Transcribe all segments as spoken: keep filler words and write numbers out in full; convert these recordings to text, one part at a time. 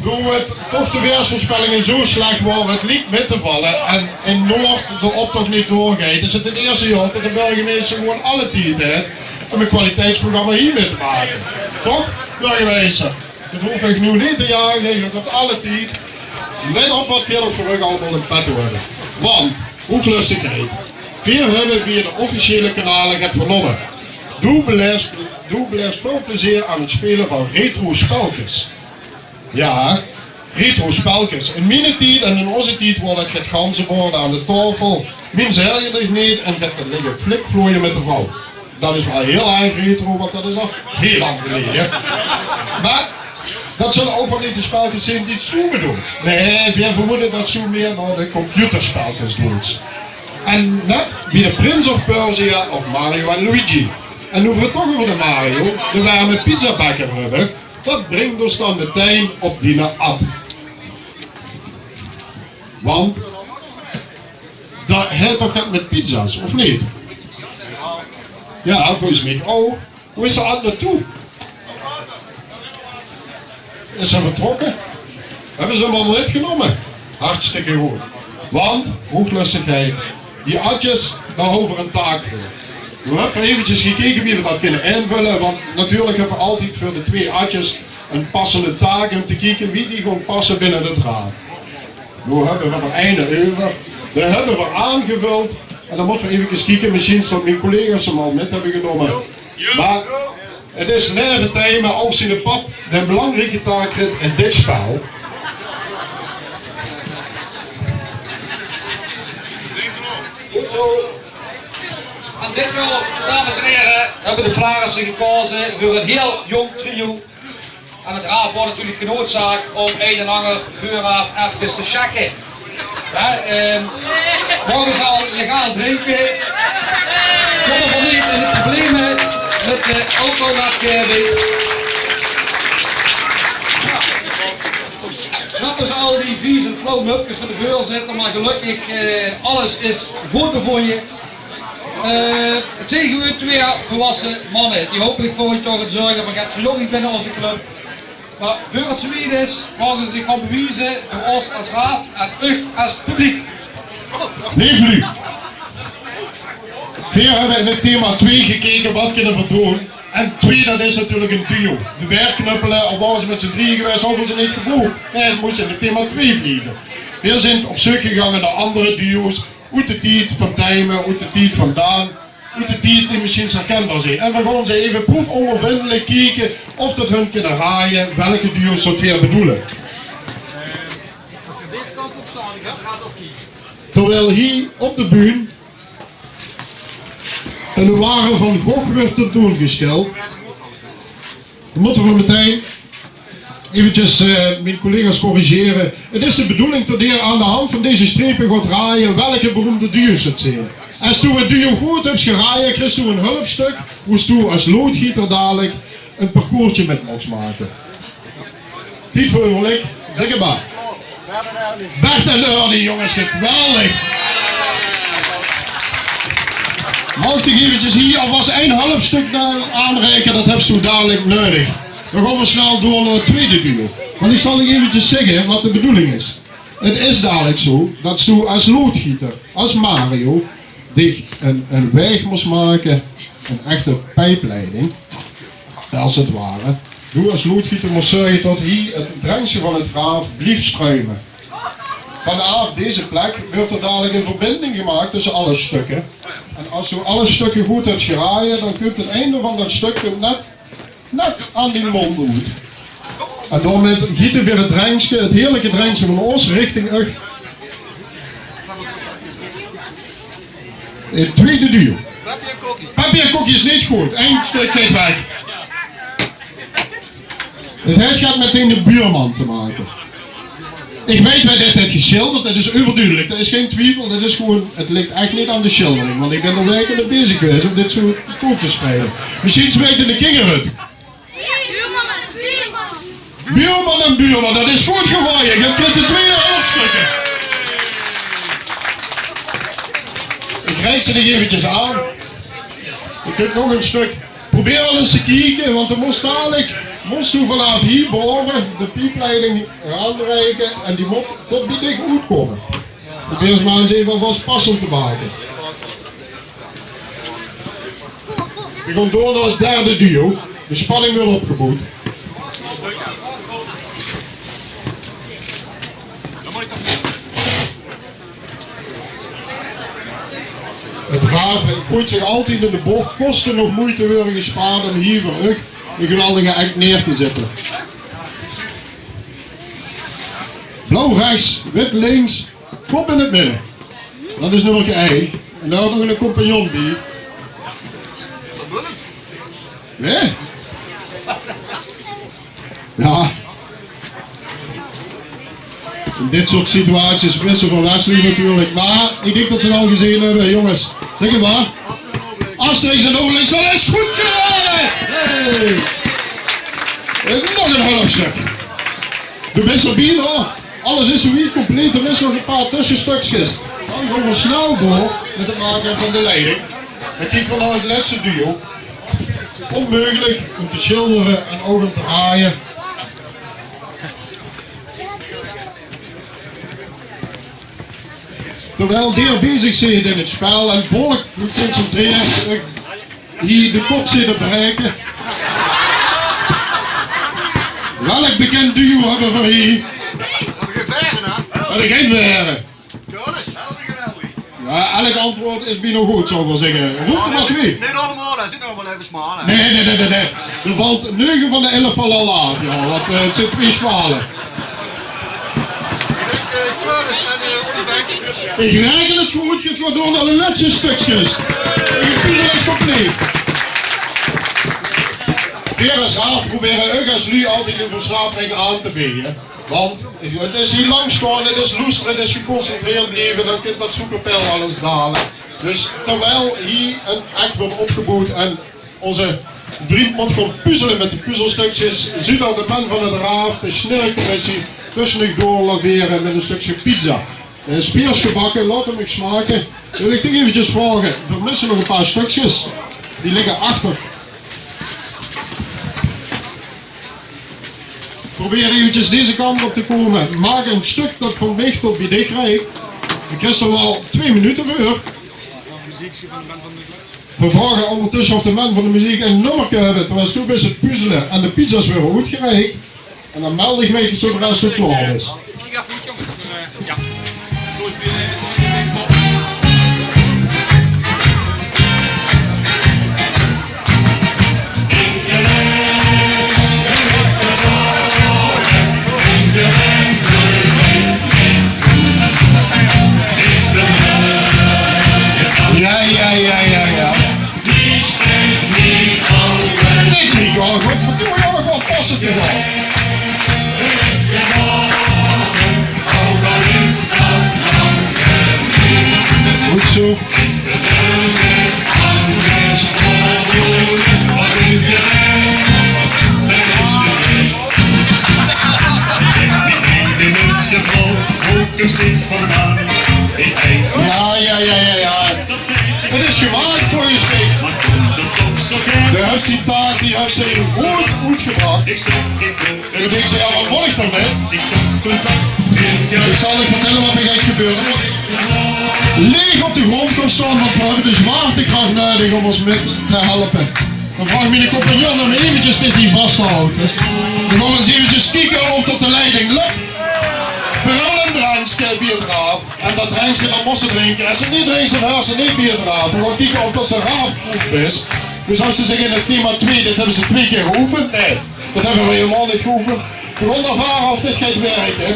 Noe 't toch de weersveurspellingen zo slech waore, 't liek mit te valle en in Noord de optoch neet doorgeit, is 't 't eerste jaor det de burgemeister gewoon alle tied haet óm ein kwaliteitsprogramma hie mit te make. Toch, burgemeister? 't Hoof ich noe neet te jage, ich höb alle tied. Let op waat veer op gerug allemaol in petto höbbe. Want, hoeglöstigheid, veer höbbe via de officiële kanale get vernomme. Doe beleefs, doe beleefs väöl plezeer aan 't speule van retro spelkes. Jao, retro spelkes. In miene tied en in ózze tied waor det get ganzenborde aan de taofel. Mien zerje dich neet en get ligke flikflooie mit de vrouw. Det is waal hiel erg retro, want det is al hiel lang geleje. Mer det zulle ouch waal neet de spelkes zeen die Soe bedoelt. Nae, veer vermoede det Soe mier nao de computerspelkes doelt. En net wie de Prince of Persia of Mario en Luigi. En noe veer 't toch euver de Mario, de werme pizzabekker höbbe, det bringk ós dan metein op diene at. Want det haet toch get mit pizza's, of neet? Jao, volges mich ouch. Wo is de at nao toe? Is ze vertrokke? Höbbe ze 'm allemaol mitgenómme? Hartstikke good. Want, hoeglöstigheid, die atjes, dao höbbe veer ein taak veur. Noe höbbe veer eventjes gekeke wie veer det kinne invölle, want natuurlik höbbe veer altied veur de twee atjes ein passende taak óm te kieke wie die gewoon passe binne 't raam. Noe höbbe veer d'r eine euver. Dae höbbe veer aangevöld. En dan mótte veer eventjes kieke, mesjiens det mien collega's 'm al mit höbbe genómme. Mer 't is naeve Tijmen ouch ziene pap dae ein belangrieke taak kriet in dit spel. Good zo. En dit jaor, dames en here, höbbe de Flaarisse gekaoze veur ein hiel jónk trio. En 't raaf waor natuurlik genoodzaak óm ein en anger veuraaf efkes te checke. Hè, ehm, moge ze al legaal drinke? Kómme veer neet in de probleme mit de alcoholwetgeving? Snappe ze al die vies en flauw mupkes van de veurzitter, mer gelökkig, eh, alles is good bevónje. Eh, 't zeen gewoon twee volwasse manne die hopelik volgend jaor gaon zörge veur get verjonging binne ózze club. Mer veur 't zoe wied is, moge ze zich gaon bewieze veur ós es raaf en uch es publiek. Leef luuj, veer höbbe in 't thema twee gekeke, waat kinne veer doon? En twee, det is natuurlik ein duo. De Bergknuppele, al waore ze mit z'n drieje gewaes, hauwe veer ze neet gebook. Nae, 't mós in 't thema twee blieve. Veer zeen op zeuk gegange nao anger duo's. Oet de tied van Tijmen, oet de tied van Daan, oet de tied die mesjiens herkenbaar zeen. En veer gaon ze eve proefondervindelik kieke of det hun kinne raoje welke duo's det veer bedoele. Terwiel hie op de bühne ein ware van Gogh wuuert tentoongesteld, mótte veer metein eventjes, eh, mien collega's corrigere. 't Is de bedoeling det geer aan de hand van deze strepe gaot raoje welke beroemde duo's 't zeen. Es doe 't duo good höbs geraoje, kriegs doe ein hulpstök, wo s doe es loodgieter dalik ein parcoursje mit moogs make. Tied veur euverlik, dikke baar. Bert en Ernie, jónges, geweldig. Maag ich eventjes hie alvas ein hulpstök aanreike, det höbs doe dalik neudig. Dan gaon veer snel door nao 't twiede duo. Want ich zal uch eventjes zègke waat de bedoeling is. 't Is dalik zoe det doe es loodgieter, es Mario, dich ein, ein waeg mós make, ein echte pipeline, es 't ware. Doe es loodgieter mós zörge det hie 't drenkske van 't raaf blief struime. Vanaaf deze plek wuuert d'r dalik ein verbinding gemaak tösse alle stökke. En es doe alle stökke good höbs geraoje, dan kump 't einde van det stök kump net, net aan dien mónd oet. En daomit giete veer 't drenkske, 't heerlike drenkske van ós, richting uch. 't Twiede duo. Peppi en Kokkie is neet good. Ein stök geit weg. 't Haet get mit de buurman te make. Ich weit wae dit haet gesjilderd. Det is euverdudelik. Det is gein twiefel. Det is gewoon, 't lik ech neet aan de sjildering. Want ich bön d'r waeke mit bezig gewaes óm dit zoe tentoon te spreie. Mesjiens weite de kinger 't. Buurman en buurman, det is good geraoje. Geer kriegt de twiede hulpstökke. Ich reik ze nog eventjes aan. Geer kóntj nog ein stök. Probeer al ins te kieke, want d'r mós dalik Mós doe vanaaf hie bove de piepleiding aanreike en die mót tot bie dich oetkómme. Probeer ze mer ins eve alvas passend te make. Veer gaon door nao 't derde duo. De spanning weurt opgeboewd. 't Raaf goeit zich altied in de boch. Koste nog meujte weure gespaard óm hie veur uch 'ne geweldige act neer te zitte. Blauw rechts, wit links. Kop in 't midde. Dat is nummerke ein. En dao huurt nog 'ne compagnon bie. Hè? Jao. In dit soort situaties wis se van Wesley natuurlik. Mer ich dink dat ze 't al gezeen höbbe, jónges. Zèk 't mer. Asterix en Obelix, dat is good gedaon! Hey! En nog ein half stök. De bis d'r bie, huur. Alles is zoe wied compleet, d'r is nog e paar tössestökskes. Dan gaon v'r snel door mit 't make van de leiding. Dan kieke v'r nao 't lètste duo. Ónmeugelik óm te sjildere en ouch óm te haaie. Terwiel deer bezig zeet in 't spel en volk geconcentreerd, eh, hie de kop zit te braeke. Welk bekind duo höbbe v'r hie? Höbbe gein vere, hè? Höbbe gein vere. Jao, elk antjwaord is bienao good, zou ich mer zègke. Roep d'r mer twieë. Neet allemaol, hè. Zeen nog mer eve smalle. Nae, nae, nae, nae, nae. D'r vèlt neuge van de elf vèlle al aaf, jao. Want, eh, 't zeen twieë smalle. Ich dink, eh, Curtis en, eh, Oliver. Ich raeke 't good, 't geit door nao de lètste stökskes. De puzzel is compleet. Veer es Raaf probere uch es luuj altied in verslaaping aan te veege. Want 't is hie lang staon, 't is loestere, 't is geconcentreerd blieve, dan kint dat zoekerpeil waal ins dale. Dus terwiel hie ein act weurt opgeboewd en ózze vrundj mót gaon puzzele mit de puzzelstökskes, zuut d'r de man van 't Raaf, de snirkcommissie, tösse uch door lavere mit ein stökske pizza. D'r is veers gebakke, laot 'm ins smake. Wil ich dich eventjes vraoge, veer misse nog e paar stökskes. Die ligke achter. Probeer eventjes deze kant op te kómme. Maak ein stök dat van mich tot bie dich reik. Dao kriegs se waal twieë minute veur. Veer vraoge óngertösse of de man van de meziek ein nummerke höbbe, terwiel doe bis aan 't puzzele en de pizza's weure oetgereik. En dan meld ich mich zoedra 't klaor is. Jao, jao, jao, jao, jao. Dit liek waal good, verdomme, jao, nog waal passe te gaon. Good zoe. Jao, jao, jao, jao, jao. 't Is gemaak volges mich. De höbs die taak, die höbs se good oetgebrach. En dan dinks se, jao, wat mót ich d'r mit? Ich zal dich vertèlle wat d'r geit gebeure. Leeg op de gróndj gaon staon, want veer höbbe de zwaartekrach nudig óm ós mit te helpe. Dan vraog ich miene compagnon óm eventjes dit hie vas te haoje. Dan gaon v'r ins eventjes kieke of dat de leiding lök. Veer höbbe ein drenkske bie 't Raaf. En dat drenkske, dat mós se drinke. Es se 't neet drinks, dan heurs se neet bie 't Raaf. Veer gaon kieke of dat se raafproef bis. Dus es se zèks in 't thema twieë, dit höbbe ze twieë kier geoefend. Nae, dat höbbe v'r hielemaol neet geoefend. Veer gaon ervare of dit geit wirke.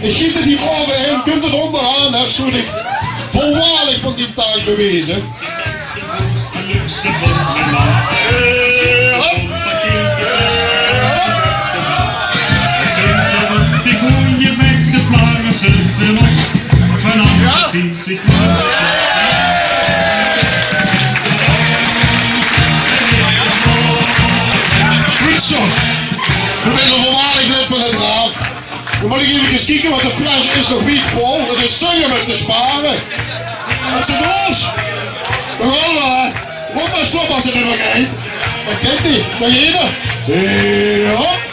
Ich giet 't hie bove in, kump 't óngeraan, höbs doe dich volwaardig van dien taak beweze. Good zoe. Veer zeen volwaardig lid van 't Raaf. Dan mót ich efkes kieke, want de fles is nog wied vol. 't Is zunj óm mit te spare. En ze doos. Dao gaon v'r. Roep mer stop es 't neet mie geit. Dat kint neet. Dao geit 'r. Jao.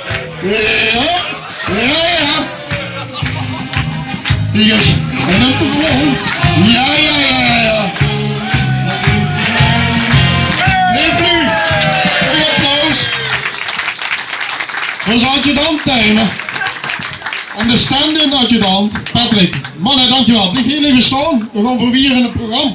Pieters. En dan toch wel. Ja, ja, ja, ja, ja. Leef nu. Een applaus. Onze adjudant, Tijmen. En de stand-in adjudant, Patrick. Mannen, dankjewel. Blijf heel even staan. We gaan proberen het programma.